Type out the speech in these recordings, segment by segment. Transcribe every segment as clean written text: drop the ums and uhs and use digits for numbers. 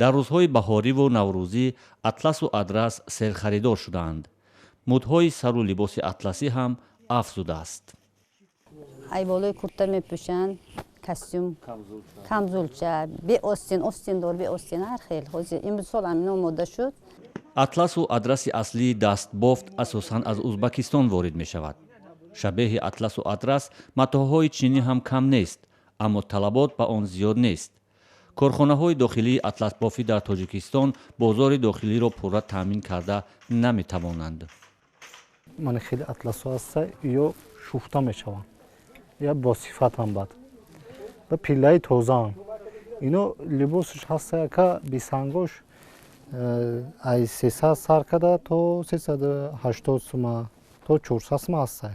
Дар рӯзҳои баҳориву наврӯзӣ атласу адрас серхаридор шудаанд. Мудҳои сару либоси атласӣ ҳам афзудааст. Ай болои курта мепӯшанд, костюм, камзулча, бе остин, остиндор, бе остин, ҳар хел. Ҳозир имсол ҳамино мода шуд. Атласу адраси аслии дастбофт асосан аз Узбакистон ворид мешавад. Шабеҳи атласу адрас матоъҳои чинӣ ҳам кам нест, аммо талабот ба он зиёд нест. Корхонаҳои дохилии атласбофӣ дар Тоҷикистон бозори дохилиро пурра таъмин карда наметавонанд. Мани хеле атласҳо ҳаста, ё шуфта мешаванд, я бо сифатам, бад ба пиллаи тозаам. Ино либосш ҳаста, яка бисангош ай 300 сар карда то 380 сума, то 400 сума ҳаста.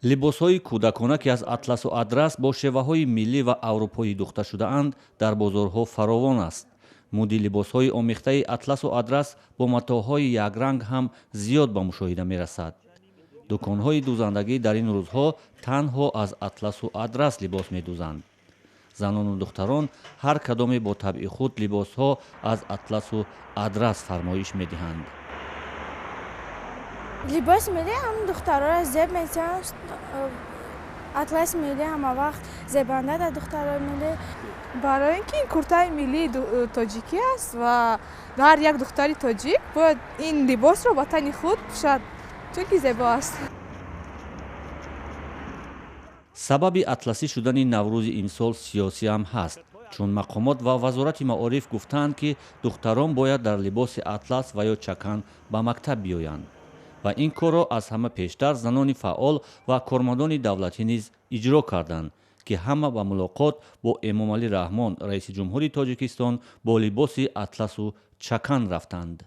Либосҳои кӯдакона, ки аз атласу адрас бо шеваҳои миллӣ ва аврупоӣ духта шудаанд, дар бозорҳо фаровон аст. Муди либосҳои омехтаи атласу адрас бо матоъҳои якранг ҳам зиёд ба мушоҳида мерасад. Дуконҳои дӯзандагӣ дар ин рӯзҳо танҳо аз атласу адрас либос медӯзанд. Занону духтарон ҳар кадоме бо табъи худ либосҳо аз атласу адрас фармоиш медиҳанд. Либоси миллӣ ҳам духтарора зеб метиҳанд. Атласи миллӣ ҳама вақт зебанда дар духтарои миллӣ. Барои ин ки ин куртаи миллии тоҷикӣ аст ва ҳар як духтари тоҷик бояд ин либосро ба тани худ пӯшад, чунки зебо аст. Сабаби атласӣ шудани Наврӯзи имсол сиёсӣ ҳам ҳаст, чун мақомот ва Вазорати маориф гуфтаанд, ки духтарон бояд дар либоси атлас ва ё чакан ба мактаб биёянд, ва ин корро аз ҳама пештар занони фаъол ва кормандони давлатӣ низ иҷро карданд, ки ҳама ба мулоқот бо Эмомалӣ Раҳмон, раиси ҷумҳури Тоҷикистон, бо либоси атласу чакан рафтанд.